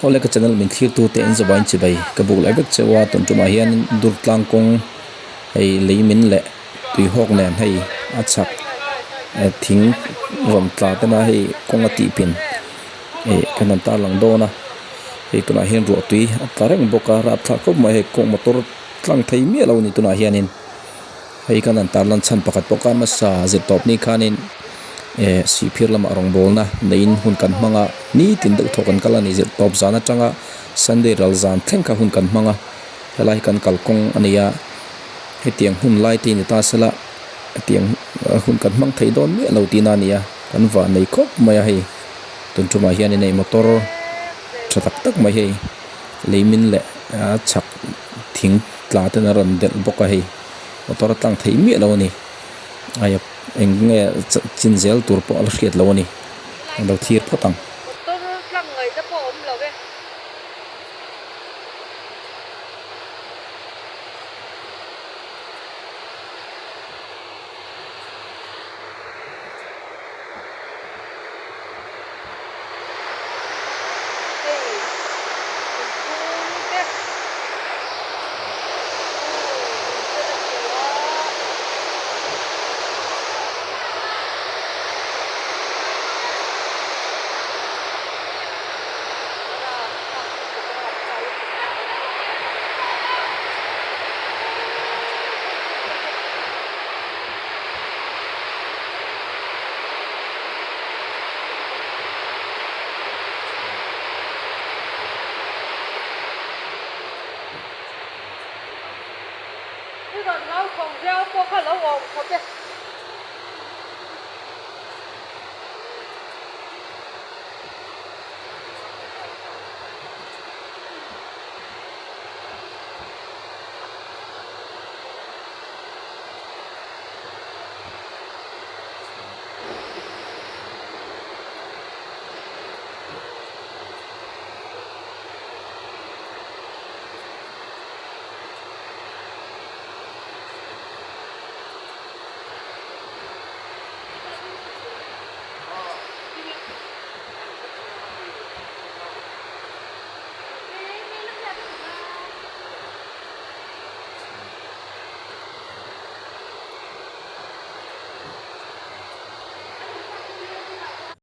Awle ka channel min thlir tu te in zabain chibai ka buk leh vek cheu a tun tumah hian Durtlang kawng hei lei min leh tuihawk nen hei a chhak eh thing rawn tla tena hei kawng a tih pin eh kan han tarlang dawn a hei tunah hian ruah tui a tla reng bawk a rapthlak khawp mai hei kawng motor tlang thei miah lo a ni tunah hianin. Hei kan han tarlan chhan pakhat pawh kha hmasa zirtawp ni khanin eh sihphir lamah rawngbawlna neiin hun kan hmang a, nitin deuh thaw kan kal a ni zirtawp zan atanga Sunday ral zan thleng kha hun kan hmang a, helai hi kan kalkawng a ni a, hetiang hun lai te ni ta sela hetiang hun kan hmang thei dawn miah lo tihna a ni a, kan vah nei khawp mai a hei tun tumah hianin hei motor tha tak tak mai hei leimin leh a chhak thing tla ten a rawn delh bawk a hei. Motor a tlang thei miah lo a ni ai eng nge chin zel tur pawh a la hriat lo a ni a lo thlir phawt ang. Motor tlang ngaihna pawh a awm lo e. Hei inchhung te aw in ten a hmu a. Rapthlak lutuk rapthlak lutuk. I rawn hlauthawng viau pawh kha lo awm khawp e.